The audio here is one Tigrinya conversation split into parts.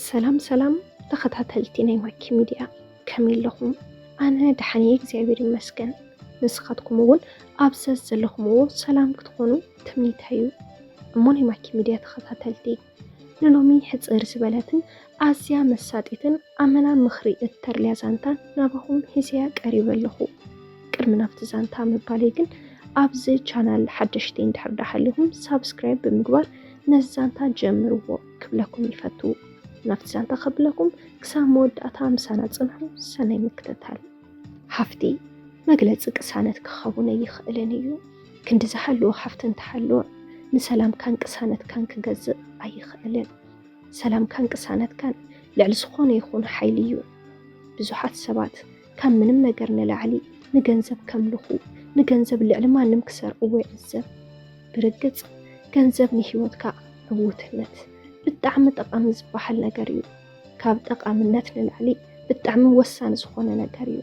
ሰላም ሰላም ተኸታተልቲ ናይ ማኪ ሚድያ፣ ከመይ ኣለኹም? ኣነ ደሓን እየ፣ እግዚኣብሔር ይመስገን። ንስኻትኩም እውን ኣብ ዘዘለኹምዎ ሰላም ክትኾኑ ትምኒተይ እዩ። እሞ ናይ ማኪ ሚድያ ተኸታተልቲ፣ ንሎሚ ሕፅር ዝበለትን ኣዝያ መሳጢትን ኣመና ምኽሪ እተርልያ ዛንታ ናባኹም ሒዘያ ቀሪበ ኣለኹ። ቅድሚ ናብቲ ዛንታ ምባለይ ግን፣ ኣብዚ ቻናል ሓደሽቲ እንድሕር ዳሃሊኹም ሳብስክራይብ ብምግባር ነዚ ዛንታ ጀምርዎ ክብለኩም ይፈቱ። ናብቲ ዛንታ ከብለኩም ክሳብ መወዳእታ ምሳና ጽንሑ። ሰናይ ምክትታል። ሃፍቲ መግለጺ ቅሳነት ክኸውን ኣይኽእልን እዩ። ክንዲ ዝሃለዎ ሃፍቲ እንተሃለወ፣ ንሰላምካን ቅሳነትካን ክገዝእ ኣይኽእልን። ሰላምካን ቅሳነትካን ልዕሊ ዝኾነ ይኹን ሓይሊ እዩ። ብዙሓት ሰባት ካብ ምንም ነገር ንላዕሊ ንገንዘብ ከምልኹ፣ ንገንዘብ ልዕሊ ማንም ክሰርዕዎ ይዕዘብ። ብርግጽ፣ ገንዘብ ንህይወትካ ዕውትነት ብጣዕሚ ጠቓሚ ዝበሃል ነገር እዩ። ካብ ጠቓምነት ንላዕሊ ብጣዕሚ ወሳኒ ዝኾነ ነገር እዩ።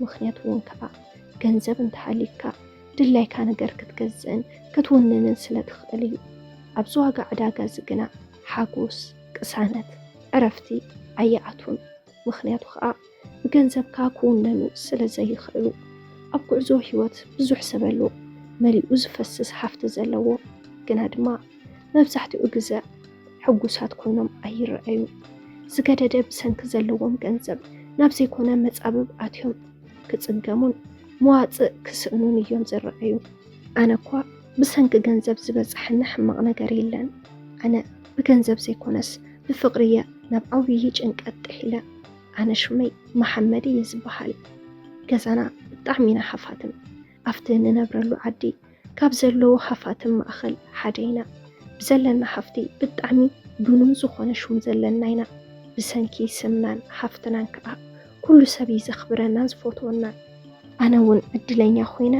ምኽንያቱ እውን ከኣ፣ ገንዘብ እንተሃልዩካ፣ ድላይካ ነገር ክትገዝእን ክትውንንን ስለ ትኽእል እዩ። ኣብዚ ዋጋ ዕዳጋ እዚ ግና፣ ሓጎስ፣ ቅሳነት፣ ዕረፍቲ ኣይኣትዉን። ምኽንያቱ ከኣ፣ ብገንዘብካ ክውነኑ ስለ ዘይኽእሉ። ኣብ ጉዕዞ ህይወት ብዙሕ ሰብ ኣሎ፣ መሊኡ ዝፈስስ ሃፍቲ ዘለዎ፣ ግና ድማ መብዛሕትኡ ግዘ ሕጉሳት ኮይኖም ኣይረኣዩ። ዝገደደ ብሰንኪ ዘለዎም ገንዘብ ናብ ዘይኮነ መጻብብ ኣትዮም ክጽገሙን መዋጽእ ክስእኑን እዮም ዝረኣዩ። ኣነ እኳ ብሰንኪ ገንዘብ ዝበጽሐኒ ሕማቕ ነገር የለን። ኣነ ብገንዘብ ዘይኮነስ ብፍቕሪ እየ ናብ ዓብዪ ጭንቀት ጥሒለ። ኣነ ሽመይ መሓመድ እየ ዝበሃል። ገዛና ብጣዕሚ ኢና ሃፋትም። ኣብቲ ንነብረሉ ዓዲ ካብ ዘለዉ ሃፋትም ማእኸል ሓደ ኢና። ብዘለና ሃፍቲ ብጣዕሚ ብኑን ዝኾነ ሹም ዘለና ኢና። ብሰንኪ ስምናን ሃፍትናን ከዓ ኩሉ ሰብ እዩ ዘኽብረናን ዝፈትወናን። ኣነ እውን ዕድለኛ ኮይነ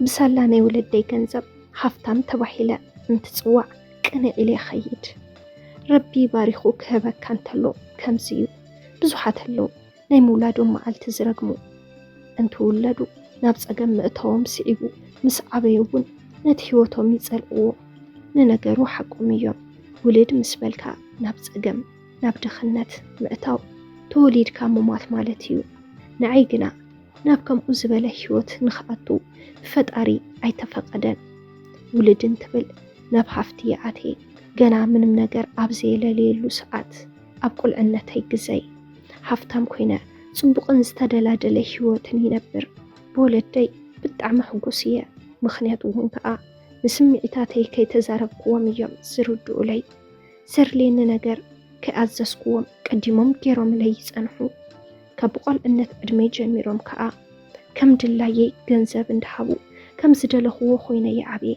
ብሳላ ናይ ወለደይ ገንዘብ ሃፍታም ተባሂለ እንትፅዋዕ ቅንዕ ኢለ ይኸይድ። ረቢ ባሪኹ ክህበካ እንተሎ ከምዚ እዩ። ብዙሓት ኣለዉ ናይ ምውላዶም መዓልቲ ዝረግሙ። እንትውለዱ ናብ ጸገም ምእታዎም ስዒቡ ምስ ዓበዩ እውን ነቲ ህይወቶም ይጸልእዎ። ንነገሩ ሓቆም እዮም። ውልድ ምስ በልካ ናብ ጸገም፣ ናብ ድኽነት ምእታው ተወሊድካ ምሟት ማለት እዩ። ንዓይ ግና ናብ ከምኡ ዝበለ ህይወት ንኽኣቱ ብፈጣሪ ኣይተፈቐደን። ውልድ እንትብል ናብ ሃፍቲ ይኣቴ፣ ገና ምንም ነገር ኣብ ዘየለለየሉ ሰዓት፣ ኣብ ቁልዕነተይ ግዘይ፣ ሃፍታም ኮይነ ጽቡቕን ዝተደላደለ ህይወትን ይነብር። ብወለደይ ብጣዕሚ ሕጉስ እየ። ምኽንያቱ እውን ከኣ ንስምዒታተይ ከይተዛረብክዎም እዮም ዝርድኡለይ። ዘድልየኒ ነገር ከይኣዘዝክዎም ቀዲሞም ገይሮምለይ ይጸንሑ። ካብ ብቆልዕነት ዕድመይ ጀሚሮም ከኣ ከም ድላየይ ገንዘብ እንዳሃቡ ከም ዝደለኽዎ ኮይነ ይዓብየ።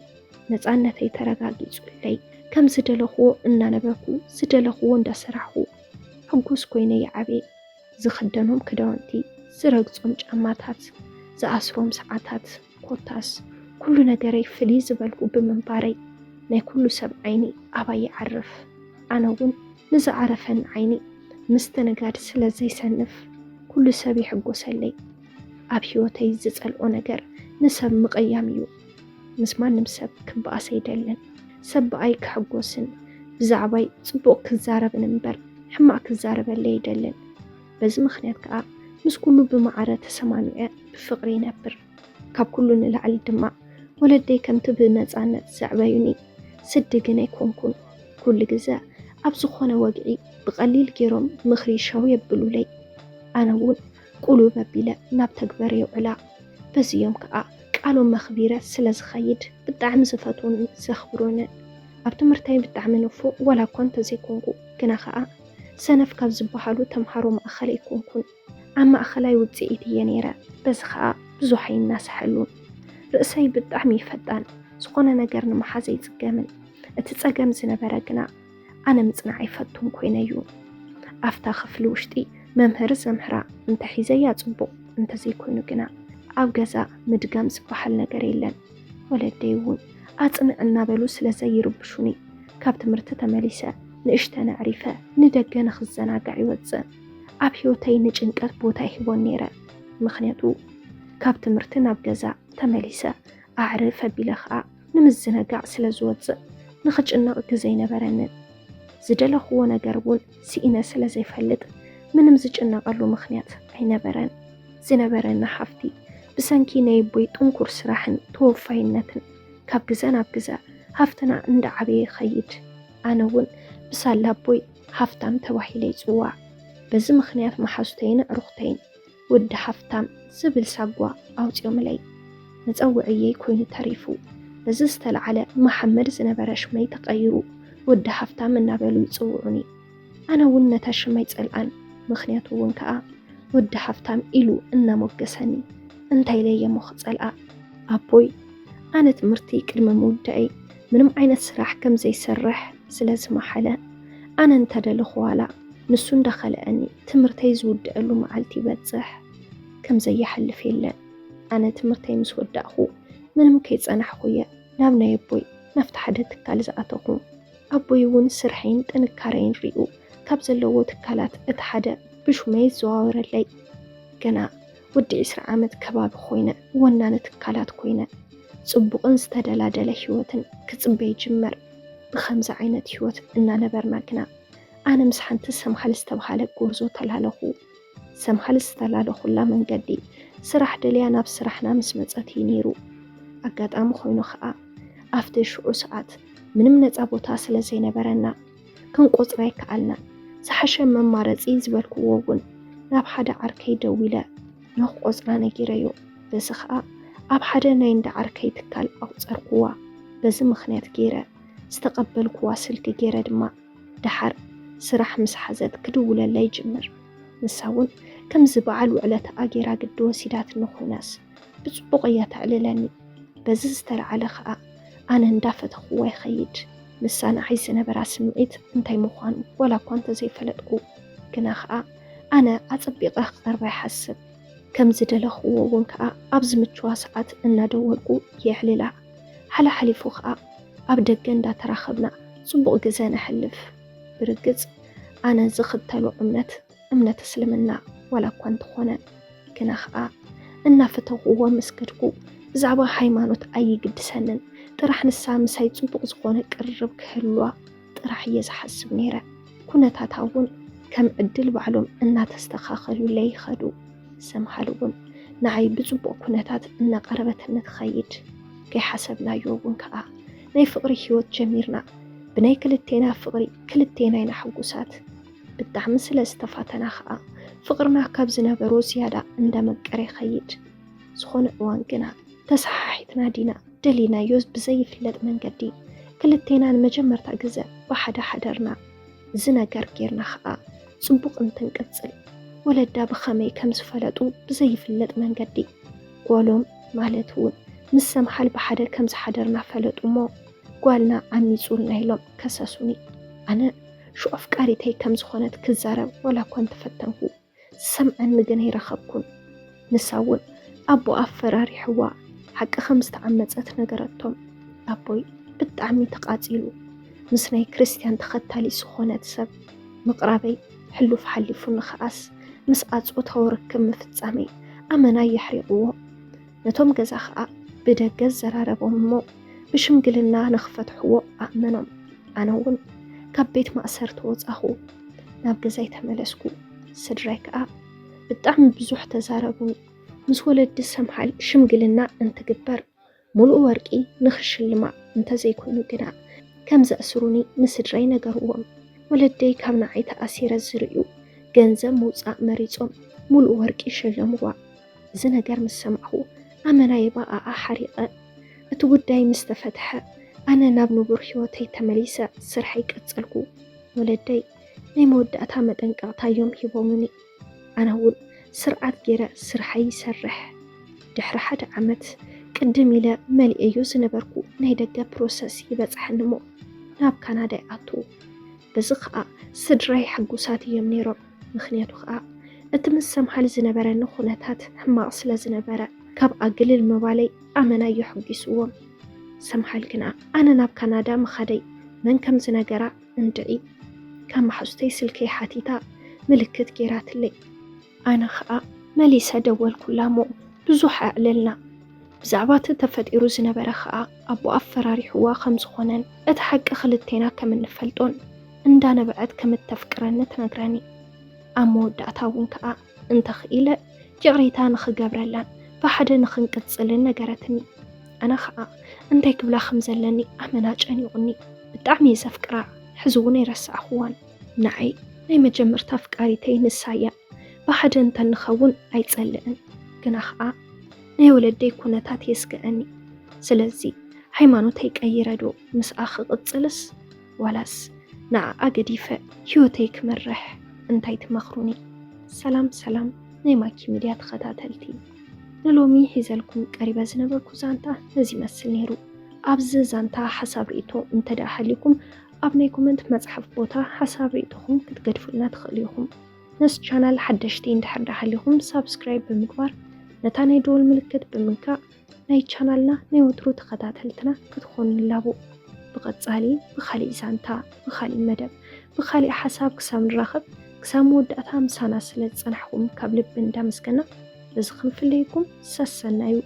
ነጻነተይ ተረጋጊጹለይ ከም ዝደለኽዎ እናነበርኩ ዝደለኽዎ እንዳሰራሕኹ ሕጉስ ኮይነ ይዓብየ። ዝኽደኖም ክዳውንቲ፣ ዝረግጾም ጫማታት፣ ዝኣስሮም ሰዓታት፣ ኮታስ ኩሉ ነገረይ ፍልይ ዝበልኩ ብምንባረይ ናይ ኩሉ ሰብ ዓይኒ ኣባይ ይዓርፍ። ኣነ እውን ንዝዓረፈኒ ዓይኒ ምስትንጋድ ስለ ዘይሰንፍ ኩሉ ሰብ ይሕጎሰለይ። ኣብ ህይወተይ ዝጸልኦ ነገር ንሰብ ምቕያም እዩ። ምስ ማንም ሰብ ክበኣስ ኣይደልን። ሰብ ብኣይ ክሕጎስን ብዛዕባይ ጽቡቕ ክዛረብን እምበር ሕማቕ ክዛረበለይ ኣይደልን። በዚ ምኽንያት ከኣ ምስ ኩሉ ብማዕረ ተሰማሚዐ ብፍቕሪ ይነብር። ካብ ኩሉ ንላዕሊ ድማ ወለደይ ከምቲ ብነጻነት ዘዕበዩኒ ስዲ ግን ኣይኮንኩን። ኩሉ ግዘ ኣብ ዝኾነ ወግዒ ብቐሊል ገይሮም ምኽሪ ሸው የብሉለይ። ኣነ እውን ቁሉብ ኣቢለ ናብ ተግባር የውዕላ። በዚኦም ከኣ ቃሎም መኽቢረ ስለ ዝኸይድ ብጣዕሚ ዝፈትዉን ዘኽብሩንን። ኣብ ትምህርተይ ብጣዕሚ ንፉዕ ዋላ እኳ እንተዘይኮንኩ፣ ግና ከኣ ሰነፍ ካብ ዝበሃሉ ተምሃሮ ማእኸል ኣይኮንኩን። ኣብ ማእኸላይ ውፅኢት እየ ነይረ። በዚ ከኣ ብዙሕ ኣይናሰሐሉን። ርእሰይ ብጣዕሚ እዩ ፈጣን፣ ዝኾነ ነገር ንምሓዝ ኣይፅገምን። እቲ ፀገም ዝነበረ ግና ኣነ ምፅናዕ ኣይፈቱን ኮይነ እዩ። ኣብታ ክፍሊ ውሽጢ መምህር ዘምህራ እንተሒዘያ ፅቡቕ፣ እንተዘይኮይኑ ግና ኣብ ገዛ ምድጋም ዝበሃል ነገር የለን። ወለደይ እውን ኣፅንዕ እናበሉ ስለ ዘይርብሹኒ ካብ ትምህርቲ ተመሊሰ ንእሽተን ኣዕሪፈ ንደገ ንኽዘናጋዕ ይወፅእ። ኣብ ህይወተይ ንጭንቀት ቦታ ይህቦን ነይረ። ምኽንያቱ ካብ ትምህርቲ ናብ ገዛ ተመሊሰ ኣዕርፍ ኣቢለ ኸኣ ንምዝንጋዕ ስለ ዝወፅእ ንኽጭነቕ ግዘ ኣይነበረንን። ዝደለኽዎ ነገር እውን ስኢነ ስለ ዘይፈልጥ ምንም ዝጭነቐሉ ምኽንያት ኣይነበረን። ዝነበረና ሃፍቲ ብሰንኪ ናይ ኣቦይ ጥንኩር ስራሕን ተወፋይነትን ካብ ግዘ ናብ ግዘ ሃፍትና እንዳዓበየ ይኸይድ። ኣነ እውን ብሳላ ኣቦይ ሃፍታም ተባሂለ ይፅዋዕ። በዚ ምኽንያት መሓዙተይን ኣዕሩኽተይን ወዲ ሃፍታም ዝብል ሳጓ ኣውፂኦምለይ። መፀውዕየይ ኮይኑ ተሪፉ። በዚ ዝተለዓለ መሓመድ ዝነበረ ሽመይ ተቐይሩ ወዲ ሃፍታም እናበሉ ይፅውዑኒ። ኣነ እውን ነታ ሽመይ ፀልኣን። ምኽንያቱ እውን ከዓ ወዲ ሃፍታም ኢሉ እናሞገሰኒ። እንታይ ኢለ እየ እሞ ክፀልኣ? ኣቦይ፣ ኣነ ትምህርቲ ቅድሚ ምውዳእይ ምንም ዓይነት ስራሕ ከም ዘይሰርሕ ስለ ዝመሓለ፣ ኣነ እንተደለኹ ዋላ ንሱ እንዳኸልአኒ ትምህርተይ ዝውድአሉ መዓልቲ ይበፅሕ። ከም ዘየሓልፍ የለን። ኣነ ትምህርተይ ምስ ወዳእኹ ምንም ከይፀናሕኹ እየ ናብ ናይ ኣቦይ ናብቲ ሓደ ትካል ዝኣተኹ። ኣቦይ እውን ስርሐይን ጥንካረይን ሪኡ ካብ ዘለዎ ትካላት እቲ ሓደ ብሹመይ ይዘዋወረለይ። ገና ወዲ ዕስራ ዓመት ከባቢ ኮይነ ወናኒ ትካላት ኮይነ ፅቡቕን ዝተደላደለ ህይወትን ክፅበ ይጅመር። ብኸምዚ ዓይነት ህይወት እናነበርና ግና ኣነ ምስ ሓንቲ ሰምሃል ዝተብሃለ ጎርዞ ተላለኹ። ሰምሃል ዝተላለኹላ መንገዲ ስራሕ ደልያ ናብ ስራሕና ምስ መፀት እዩ ነይሩ። ኣጋጣሚ ኮይኑ ከዓ ኣብቲ ሽዑ ሰዓት ምንም ነፃ ቦታ ስለ ዘይነበረና ክንቆፅራ ኣይከኣልናን። ዝሓሸ መማረፂ ዝበልክዎ እውን ናብ ሓደ ዓርከይ ደዊለ ንክቆፅራ ነጊረዮ። በዚ ከዓ ኣብ ሓደ ናይ እንዳ ዓርከይ ትካል ኣቁፀርክዋ። በዚ ምኽንያት ገይረ ዝተቐበልክዋ ስልኪ ገይረ ድማ ደሓር ስራሕ ምስ ሓዘት ክድውለላ ይጅምር። ንሳ እውን ከምዚ በዓል ውዕለታኣ ገይራ ግዲ ወሲዳትኒ ኮይናስ ብፅቡቕ እያ ተዕልለኒ። በዚ ዝተለዓለ ከዓ ኣነ እንዳፈተኽዋ ይኸይድ። ንሳ ንዓይ ዝነበራ ስምዒት እንታይ ምዃኑ ዋላ እኳ እንተዘይፈለጥኩ፣ ግና ከዓ ኣነ ኣፀቢቐ ክቐርባ ይሓስብ። ከም ዝደለኽዎ እውን ከዓ ኣብ ዝምችዋ ሰዓት እናደወልኩ የዕልላ። ሓላሓሊፉ ከዓ ኣብ ደገ እንዳተራኸብና ፅቡቕ ግዘ ነሕልፍ። ብርግፅ ኣነ ዝኽተሎ እምነት እምነት እስልምና ዋላ እኳ እንተኾነ፣ ግና ኸዓ እናፈተኹዎ ምስ ከድኩ ብዛዕባ ሃይማኖት ኣይግድሰንን። ጥራሕ ንሳ ምሳይ ፅቡቕ ዝኾነ ቅርርብ ክህልዋ ጥራሕ እየ ዝሓስብ ነይረ። ኩነታታ እውን ከም ዕድል ባዕሎም እናተስተኻኸሉለይ ይኸዱ። ሰምሃል እውን ንዓይ ብፅቡቕ ኩነታት እናቐረበትኒ ትኸይድ። ከይሓሰብናዮ እውን ከዓ ናይ ፍቕሪ ህይወት ጀሚርና። ብናይ ክልቴና ፍቕሪ ክልቴና ኢና ሕጉሳት። ብጣዕሚ ስለ ዝተፋተና ኸዓ ፍቕርና ካብ ዝነበሮ ዝያዳ እንዳመቀረ ይኸይድ። ዝኾነ እዋን ግና ተሰሓሒትና ዲና ደሊናዮ ብዘይፍለጥ መንገዲ ክልቴና ንመጀመርታ ግዘ ብሓደ ሓደርና። እዚ ነገር ጌርና ኸዓ ፅቡቕ እንትንቅፅል ወለዳ ብኸመይ ከም ዝፈለጡ ብዘይፍለጥ መንገዲ ጓሎም ማለት እውን ምስ ሰምሃል ብሓደ ከም ዝሓደርና ፈለጡ እሞ ጓልና ዓሚፁልና ኢሎም ከሰሱኒ። ኣነ ሽዑ ኣፍቃሪተይ ከም ዝኾነት ክዛረብ ዋላ እኳ እንተፈተንኩ ዝሰምዐኒ ግን ኣይረኸብኩን። ንሳ እውን ኣቦኣ ኣፈራሪሕዋ ሓቂ ከም ዝተዓመፀት ነገረቶም። ኣቦይ ብጣዕሚ ተቓፂሉ ምስ ናይ ክርስትያን ተኸታሊ ዝኾነት ሰብ ምቕራበይ ሕሉፍ ሓሊፉ ንኸኣስ ምስኣ ፆታዊ ርክብ ምፍፃመይ ኣመና የሕሪቕዎ። ነቶም ገዛ ኸዓ ብደገ ዘራረቦም እሞ ብሽምግልና ንኽፈትሕዎ ኣእመኖም። ኣነ እውን ካብ ቤት ማእሰርቲ ወፃኹ ናብ ገዛይ ተመለስኩ። ስድራይ ከዓ ብጣዕሚ ብዙሕ ተዛረቡኒ። ምስ ወለዲ ሰምሃል ሽምግልና እንትግበር ሙሉእ ወርቂ ንኽሽልማ እንተዘይኮይኑ ግና ከም ዘእስሩኒ ንስድራይ ነገርዎም። ወለደይ ካብ ንዓይ ተኣሲረ ዝርእዩ ገንዘብ ምውፃእ መሪፆም ሙሉእ ወርቂ ሸለምዋ። እዚ ነገር ምስ ሰማዕኹ ኣመናይ ብኣኣ ሓሪቐ። እቲ ጉዳይ ምስ ተፈትሐ ኣነ ናብ ንቡር ህይወተይ ተመሊሰ ስርሐይ ቀጸልኩ። ወለደይ ናይ መወዳእታ መጠንቀቕታ እዮም ሂቦምኒ። ኣነ እውን ስርዓት ገይረ ስርሐይ ይሰርሕ። ድሕሪ ሓደ ዓመት ቅድም ኢለ መሊኤዮ ዝነበርኩ ናይ ደገ ፕሮሰስ ይበጽሐኒ እሞ ናብ ካናዳ ይኣቱ። በዚ ኸኣ ስድራይ ሕጉሳት እዮም ነይሮም። ምኽንያቱ ኸኣ እቲ ምስ ሰምሃል ዝነበረኒ ኩነታት ሕማቕ ስለ ዝነበረ ካብ ኣግልል ምባለይ ኣመና የሕጒስዎም። ሰምሃል ግና ኣነ ናብ ካናዳ ምኻደይ መን ከም ዝነገራ እንድዒ ካብ መሓዙተይ ስልከይ ሓቲታ ምልክት ገይራትለይ። ኣነ ኸኣ መሊሰ ደወልኩላ እሞ ብዙሕ ኣዕለልና። ብዛዕባ እቲ ተፈጢሩ ዝነበረ ኸኣ ኣቦኣ ኣፈራሪሕዋ ከም ዝኾነን እቲ ሓቂ ክልቴና ከም እንፈልጦን እንዳነበዐት ከም እተፍቅረኒ ትነግረኒ። ኣብ መወዳእታ እውን ከኣ እንተኽኢለ ይቕሬታ ንኽገብረላን ብሓደ ንኽንቅጽልን ነገረትኒ። ኣነ ኸኣ እንታይ ክብላ ከም ዘለኒ ኣመና ጨኒቑኒ። ብጣዕሚ እየ ዘፍቅራ፣ ሕዚ እውን ኣይረሳዕኽዋን። ንዓይ ናይ መጀመርታ ኣፍቃሪተይ ንሳ እያ። ብሓደ እንተንኸውን ኣይጸልእን፣ ግና ኸኣ ናይ ወለደይ ኩነታት የስግአኒ። ስለዚ ሃይማኖተይ ቀይረ ዶ ምስኣ ክቕጽልስ ዋላስ ንዓኣ ገዲፈ ህይወተይ ክመርሕ? እንታይ ትመኽሩኒ? ሰላም ሰላም ናይ ማኪ ሚድያ ተኸታተልቲ፣ ንሎሚ ሒዘልኩም ቀሪበ ዝነበርኩ ዛንታ ነዚ ይመስል ነይሩ። ኣብዚ ዛንታ ሓሳብ ርእይቶ እንተ ደኣ ሃልዩኩም ኣብ ናይ ኮመንት መጽሓፍ ቦታ ሓሳብ ርእይቶኹም ክትገድፉልና ትኽእሉ ኢኹም። ነዚ ቻናል ሓደሽቲ እንድሕር ደኣ ሃሊኹም ሳብስክራይብ ብምግባር ነታ ናይ ደወል ምልክት ብምንካእ ናይ ቻናልና ናይ ወትሩ ተኸታተልትና ክትኾኑ ንላቦ። ብቐጻሊ ብኻሊእ ዛንታ፣ ብኻሊእ መደብ፣ ብኻሊእ ሓሳብ ክሳብ ንራኸብ ክሳብ መወዳእታ ምሳና ስለ ዝጸናሕኩም ካብ ልቢ እንዳመስገና በዚ ክንፍለየኩም ሰሰናዩ።